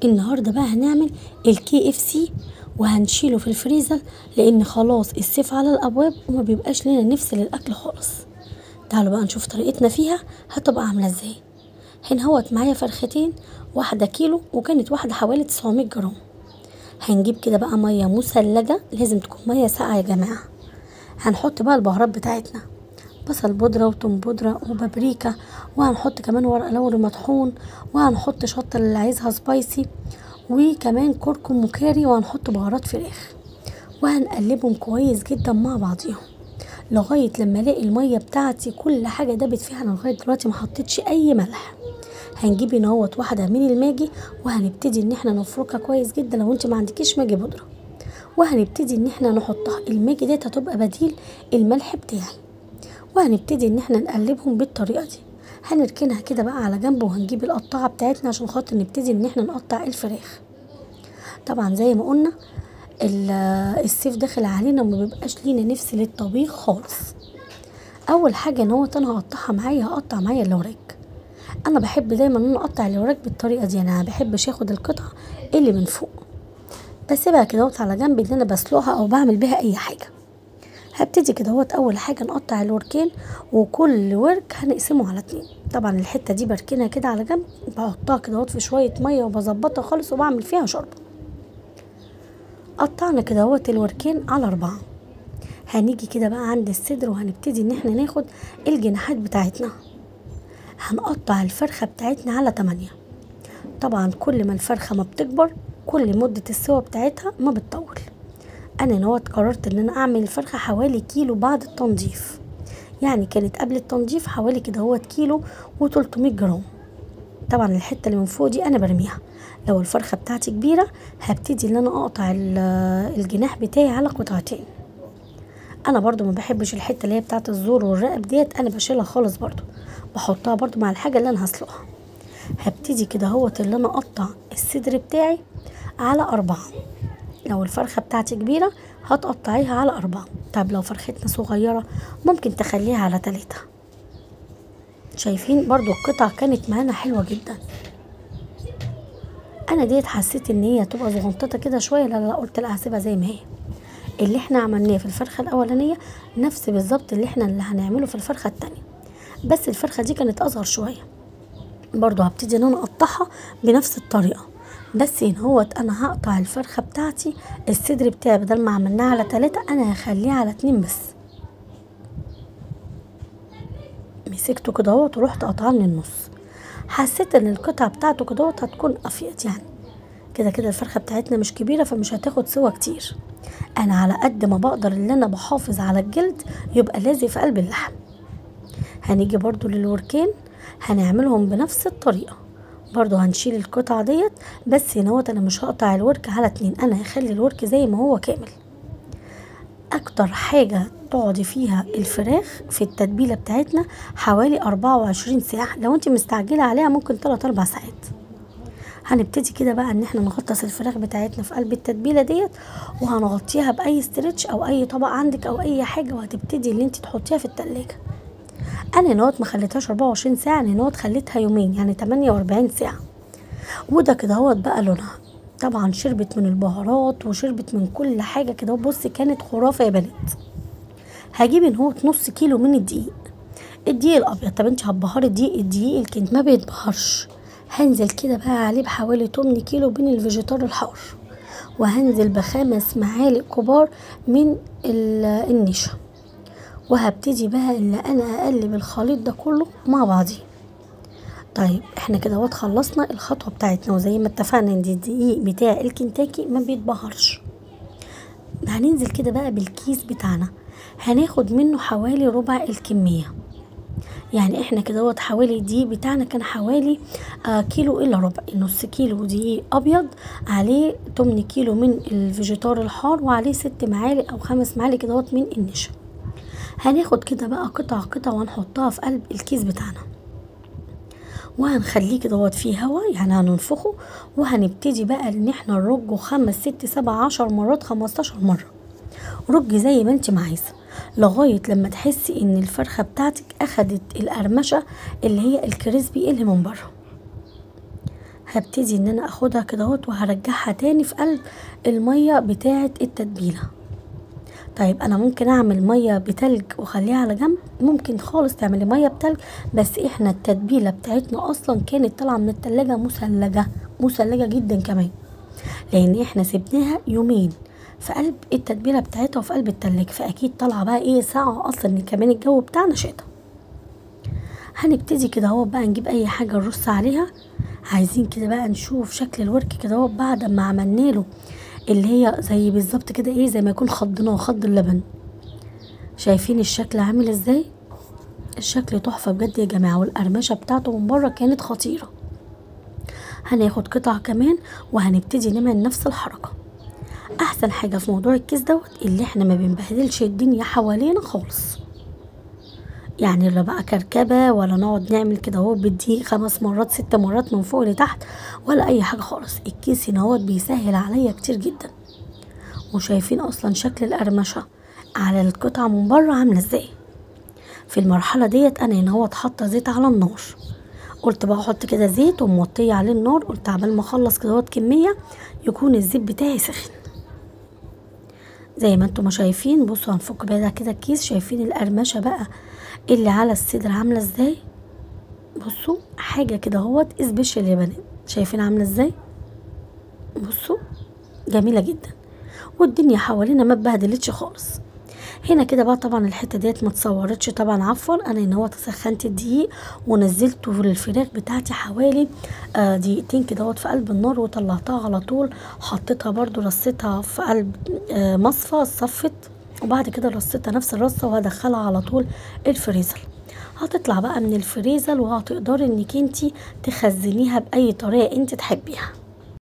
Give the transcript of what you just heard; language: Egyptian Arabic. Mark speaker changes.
Speaker 1: النهارده بقى هنعمل ال KFC وهنشيله في الفريزر، لان خلاص الصيف على الابواب وما بيبقاش لنا نفس للاكل خالص. تعالوا بقى نشوف طريقتنا فيها هتبقى عامله ازاي. هنا هوت معايا فرختين، واحدة كيلو وكانت واحدة حوالي 900 جرام. هنجيب كده بقى مية مثلجه، لازم تكون مية ساقعه يا جماعة. هنحط بقى البهارات بتاعتنا، بصل بودره وتوم بودره وبابريكا، وهنحط كمان ورق لوري مطحون، وهنحط شطه اللي عايزها spicy، وكمان كركم وكاري، وهنحط بهارات فراخ، وهنقلبهم كويس جدا مع بعضيهم لغاية لما الاقي المية بتاعتي كل حاجة دابت فيها. انا لغاية دلوقتي ما حطيتش اي ملح. هنجيب هنا اهوت واحدة من الماجي وهنبتدي ان احنا نفركها كويس جدا لو انت ما عندكيش ماجي بودره، وهنبتدي ان احنا نحطها. الماجي ديت هتبقى بديل الملح بتاعي، وهنبتدي ان احنا نقلبهم بالطريقة دي. هنركنها كده بقى على جنب، وهنجيب القطاعه بتاعتنا عشان خاطر نبتدي ان احنا نقطع الفراخ. طبعا زي ما قلنا الصيف داخل علينا وما بيبقاش لينا نفس للطبيخ خالص. اول حاجة ان هو انا هقطعها معايا، هقطع معايا الوراك. انا بحب دايما ان انا اقطع الوراك بالطريقة دي، انا ما بحبش اخد القطعة اللي من فوق، بسيبها كده على جنب ان انا بسلقها او بعمل بيها اي حاجة. هبتدي كده اهوت اول حاجة نقطع الوركين، وكل ورك هنقسمه على 2. طبعا الحتة دي بركنها كده على جنب، بحطها كده اهوت في شوية مية وبظبطها خالص وبعمل فيها شوربة. قطعنا كده اهوت الوركين على 4. هنيجي كده بقى عند الصدر وهنبتدي ان احنا ناخد الجناحات بتاعتنا. هنقطع الفرخه بتاعتنا على 8. طبعا كل ما الفرخه ما بتكبر كل مده السوا بتاعتها ما بتطول. انا نوت قررت ان انا اعمل الفرخه حوالي كيلو بعد التنظيف، يعني كانت قبل التنظيف حوالي كده هوت كيلو و300 جرام. طبعا الحتة اللي من فوق دي انا برميها. لو الفرخه بتاعتي كبيرة هبتدي ان انا اقطع الجناح بتاعي على قطعتين. انا برضو ما بحبش الحتة اللي هي بتاعت الزور والرقب ديت، انا بشيلها خالص، برضو بحطها برضو مع الحاجة اللي انا هسلقها. هبتدي كده هوت اللي انا اقطع الصدر بتاعي على 4. لو الفرخه بتاعتي كبيرة هتقطعيها على 4، طب لو فرختنا صغيرة ممكن تخليها على 3. شايفين برضو القطع كانت معانا حلوة جدا. انا ديت حسيت ان هي تبقى صغنططه كده شوية، لا لا قلت لا هسيبها زي ما هي. اللي احنا عملناه في الفرخه الاولانية نفس بالظبط اللي احنا اللي هنعمله في الفرخه الثانية، بس الفرخه دي كانت اصغر شوية. برضو هبتدي ان انا اقطعها بنفس الطريقة، بس ان هو انا هقطع الفرخه بتاعتي الصدر بتاعي بدل ما عملناها على 3 انا هخليها على 2 بس. مسكته كده اهوت ورحت قطعاه من النص. حسيت ان القطعة بتاعته كده اهوت هتكون افيد، يعني كده كده الفرخه بتاعتنا مش كبيرة فمش هتاخد سوا كتير. انا على قد ما بقدر ان انا بحافظ على الجلد يبقى لازق في قلب اللحم. هنيجي برضو للوركين هنعملهم بنفس الطريقة، برضو هنشيل القطعة ديت، بس هنا انا مش هقطع الورك على 2، انا هخلي الورك زي ما هو كامل. اكتر حاجة تقعدي فيها الفراخ في التتبيله بتاعتنا حوالي 24 ساعة، لو انت مستعجلة عليها ممكن 3-4 ساعات. هنبتدي كده بقى ان احنا نغطس الفراخ بتاعتنا في قلب التتبيله ديت، وهنغطيها باي stretch او اي طبق عندك او اي حاجة، وهتبتدي ان انت تحطيها في التلاجة. انا هنا ما خليتهاش 24 ساعة، انا هنا خليتها يومين، يعني 48 ساعة. وده كده اهوت بقى لونها، طبعا شربت من البهارات وشربت من كل حاجة كده، بصي كانت خرافه يا بنات. هجيب ان هو نص كيلو من الدقيق، الدقيق الابيض. طب انت هتبهري الدقيق، الدقيق الكنت ما بيتبهرش. هنزل كده بقى عليه بحوالي 8 كيلو من الفيجيتار الحار، وهنزل ب5 معالق كبار من النشا، وهبتدي بقى ان انا اقلب الخليط ده كله مع بعضيه. طيب احنا كده اهوت خلصنا الخطوة بتاعتنا، وزي ما اتفقنا ان الدقيق بتاع الكنتاكي ما بيتبهرش. هننزل كده بقى بالكيس بتاعنا، هناخد منه حوالي ربع الكمية. يعني احنا كده اهوت حوالي الدقيق بتاعنا كان حوالي كيلو الا ربع، نص كيلو دقيق ابيض عليه 8 كيلو من الفيجيتار الحار، وعليه 6 معالق او 5 معالق كده اهوت من النشا. هناخد كده بقى قطع قطع وهنحطها في قلب الكيس بتاعنا، وهنخليه كده اهوت فيه هوا، يعني هننفخه، وهنبتدي بقى ان احنا نرجه 5 6 7 10 مرات، 15 مرة. رجي زي ما انت ما عايزه لغاية لما تحسي ان الفرخه بتاعتك اخدت القرمشه اللي هي الكريسبي اللي من بره. هبتدي ان انا اخدها كده اهوت وهرجعها تاني في قلب المية بتاعه التتبيله. طيب انا ممكن اعمل مية بتلج واخليها على جنب، ممكن خالص تعملي مية بتلج، بس احنا التتبيله بتاعتنا اصلا كانت طالعه من التلاجة مثلجه، مثلجه جدا كمان، لان احنا سيبناها يومين في قلب التتبيله بتاعتها وفي قلب التلاجة، فاكيد طالعه بقى ايه ساعة اصلا، ان كمان الجو بتاعنا شتا. هنبتدي كده اهو بقى نجيب اي حاجة نرص عليها. عايزين كده بقى نشوف شكل الورك كده اهو بعد ما عملنا له اللي هي زي بالظبط كده ايه، زي ما يكون خضناه خض اللبن. شايفين الشكل عامل ازاي؟ الشكل تحفة بجد يا جماعة، والقرمشه بتاعته من بره كانت خطيرة. هناخد قطع كمان وهنبتدي نعمل نفس الحركة. احسن حاجة في موضوع الكيس دوت اللي احنا ما بنبهدلش الدنيا حوالينا خالص، يعني لا بقى كركبه ولا نقعد نعمل كده اهو بالدقيق 5 مرات 6 مرات من فوق لتحت ولا اي حاجة خالص. الكيس هنا اهوت بيسهل عليا كتير جدا. وشايفين اصلا شكل القرمشه على القطعة من بره عامله ازاي. في المرحلة ديت انا هنا اهوت حاطه زيت على النار، قلت بقى احط كده زيت وموطيه عليه النار، قلت عبال ما اخلص كده اهوت كمية يكون الزيت بتاعي سخن. زي ما انتم ما شايفين بصوا هنفك بقى كده الكيس، شايفين القرمشه بقى اللي على الصدر عامله ازاي؟ بصوا حاجة كده اهوت special يا بنات، شايفين عامله ازاي؟ بصوا جميلة جدا، والدنيا حوالينا ما اتبهدلتش خالص. هنا كده بقى طبعا الحتة ديت ما اتصورتش طبعا، عفوا، انا هنا اهوت سخنت الدقيق ونزلته في الفراخ بتاعتي حوالي دقيقتين كده اهوت في قلب النار، وطلعتها على طول، حطيتها برده رصيتها في قلب مصفى صفت، وبعد كده رصيتها نفس الرصه وهدخلها على طول الفريزر. هتطلع بقى من الفريزر وهتقدري انك انتي تخزنيها باي طريقه انت تحبيها.